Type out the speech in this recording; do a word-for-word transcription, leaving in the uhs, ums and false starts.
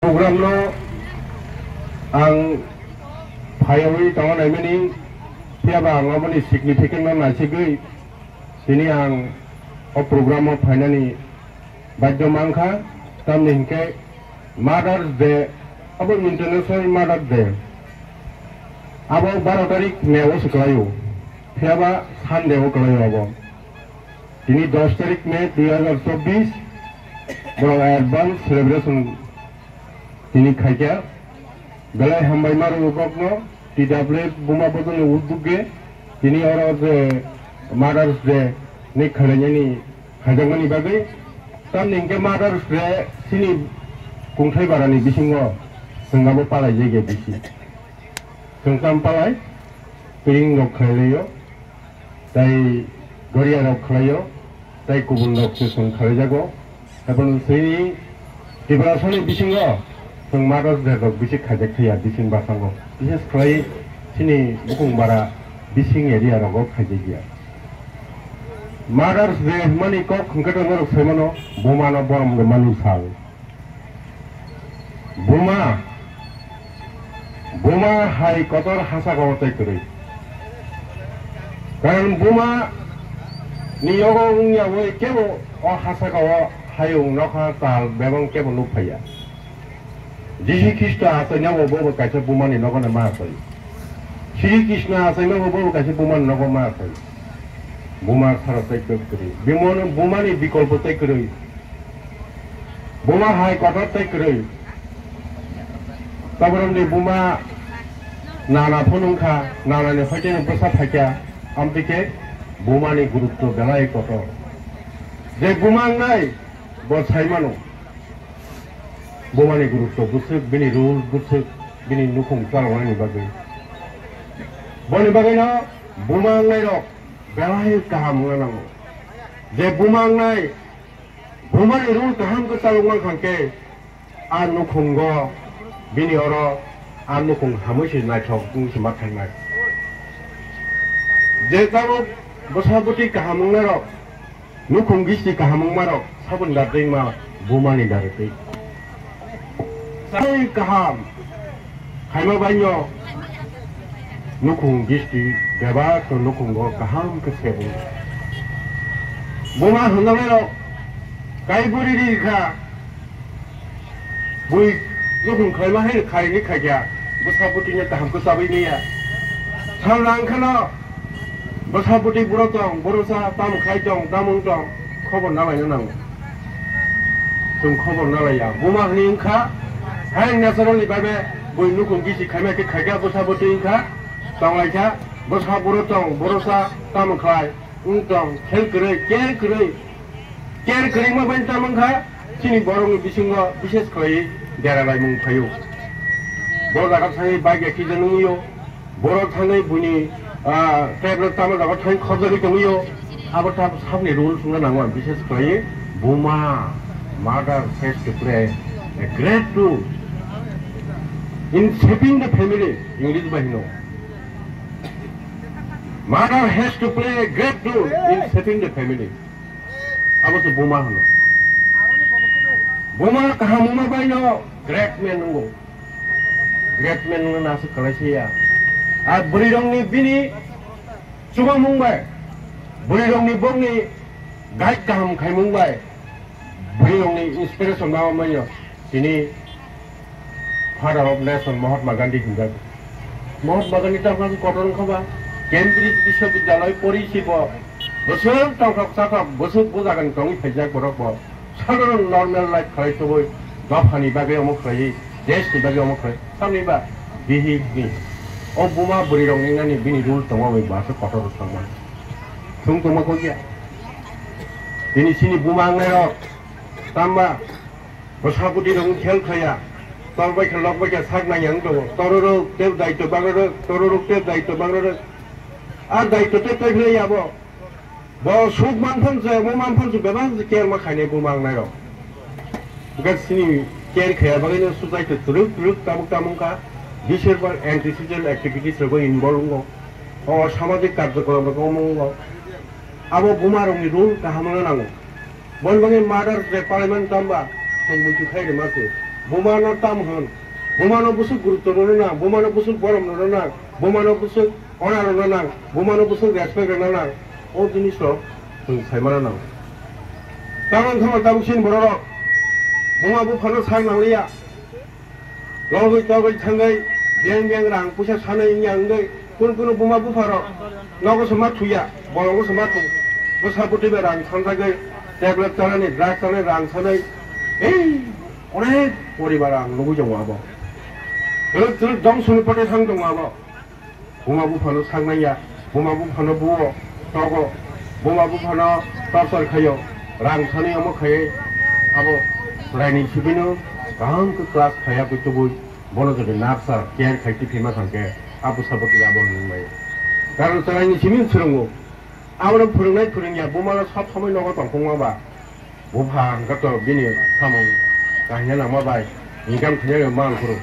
Program no ang phaiwi tongna naimani, phiya ba ang aboni significant no naisigwi tini ang o program o phainani badhyo mankha, tamni hinkhe Mother's Day abo International Mother's Day abo baro tarik May o se kwlaio, phiya ba Sunday o kwlaio abo. Tini dos tarik May dui hazar chobbish, borok advance celebration tini khaikha. Belai hambai ma rwo bokno, T W F Buma Bodolni uddogge tini oro je Mother's Day ni khailainani khaijakmani bagwi. Tamni hinkhe Mother's Day chini Kungthai Barani bisingo chwng abo palai jaiya bisi. Chwng tam palai, piring rok khlailaio, tei doria rok khlaio, tei kubun rok se chwng khlaijago. Haibano chini Tiprasani bisingo chwng Mother's Day rok bisi khaijak thaya bising basango. Bishes khlai chini bukung bara bising area rogo khaijak ya. Mother's Day hwnmani kok hwnkhe to norok sai mano, bumano borom rwmani sal. Buma, buma hai kotor ha saka o tei kwrwi. Karon buma ni yogo wngya wi kebo o ha saka o hayung nokha tal bebang kebo nuk phaiya. Jisu Khristo achaina bo bo kaisa buma ni nogo no ma achai. Sri Krishna achaina bo bo kaisa buma ni nogo ma achai. Buma sara tei kwrwi. Buma ni bikolpo tei kwrwi. Buma hai kotor tei kwrwi. Taboromni buma nana phunung kha, nanani hoiteno bwsa phaikha, amtwi khe bumani gurutto belai kotor. Je buma wngnai, bo sai mano. Bumani gurutto bwswk, bini rule bwswk, bini nukhung chaloknani bagwi. Boni bagwino buma wngnairok belai kaham wngna nango. Je buma wngnai, bumani rule kaham khe chalok mankha khe, a nukhungo bini oro a nukhung hamwi se naithok wngwi se ma thangnai. Je tabuk bwsa bwtwi kaham wngnairok, nukhung gisti kaham wngmarok saboni da twi ma bumani da twi. Sai kaham khaima baino nukhung gisti bebak to nukhungo kaham khe sebo. Buma hwnjabairok kai buri ri kha, bui nukhung khlaima hai khaini khaikha, bwsa bwtwino kaham khe chabwi manya. Sal nang kheno bwsa bwtwi buro tong, borosa tamo khlai tong, tamo wng tong, khobor nalaina nango. Chwng khobor nalaiya. Buma hwnwi wngkha, hai natural ni bagwi bui nukhung gisi khaima khe khaikha, bwsa bwtwi wngkha, tonglaikha, bwsa buro tong, borosa tamo khlai, wng tong, khel kwrwi, care kwrwi. Care kwrwi ma bai tamo wngkha, chini borokni bisingo bishes khlaiwi dera laimung phaio. Bo jaga thangwi bike accident wngwio, borok thangwi buini, ah, tablet tamo jaga thangwi khobjagwi tongwio. Abo ta sabni rules wngna nango, bishes khlaiwi buma, mother has to play a great role in shaping the family, English bai hino. Mother has to play a great role in shaping the family. Abo se buma hwno. Buma kaham wngma bai no great man wngo. Great man wngna se kwlai se ya. A bwrwi rokni bini chubamung bai, bwrwi rokni bokni guide kaham khaimung bai, bwrwi rokni inspiration ma manya. Tini Father of Nation Mahatma Gandhi hinjak. Mahatma Gandhi tamkha kotor wngkha ba, Cambridge Biswabidyalay pori si bo bwswk tongthok chathok bwswk bo jagani tongwi phaijak borok bo. Sadharon normal life khlai tubui dophani bagwi omo khlaiwi, deshni bagwi omo khlai. Tamni ba bihik ni o buma bwrwi rok nini bini rule tongma bai bo aswk kotor wngkha. Thung tongma kok ya. Bini sini buma wngnai rok tamba Bwsa bwtwi rok khel khaya. Tor bai kha lok bai kha sak nai yang tongo. Toro rok tei daitw bang rok, toro rok tei daitw bang rok. A daitw tei tei philai ya bo. Bo suk man phang se, mo man phang se bebak se care ma khainai bo mang nai rok. Gat sini care khaya bagwi no su daitw twrwk twrwk tabuk tamung kha. Bisher bar antisocial activities rok involve wngo. O samajik karjokrom rok omo wngo. Abo buma rokni role kaham wngna nango. Boni bagwi mother je parliament tamba, chwng muitu khai rwma se. Bumano tam hwn, bumano bwswk gurutto rwna nang, bumano bwswk borom rwna nang, bumano bwswk honor rwna nang, bumano bwswk respect rwna nang, o jinisrok chwng saimano nang. Tamoni thangma tabuk chini bororok buma buphano sak nangliya. Logwi togwi thangwi beng beng rang puisa sanai wngya wngwi kun kunu buma bupharo nogo se ma thuya, bolongo se ma thung. Bwsa bwtwi bai rang sanjagwi tablet chanani, drug chanani rang sanai. Ei, onek poribar ang nugwi tongo abo. Twrwk twrwk dongsoni pate thang tongo abo. Buma buphano sak nangya, buma buphano buo togo, buma buphano torture khaio, rang sanai omo khaiwi abo chwraini sibino kaham khe class khaiya kwi tubui, bono jodi narsa care khai tiphima thangkhe, abo sabo khe abo hinwi maya. Karon chwraini simi swrwngo, abono phwrwngnai phwrwngya, bumano sob somoi nogo tongthokma ba, bupha hwnkhe to bini samung kahina nangma bai income khaina man phuru.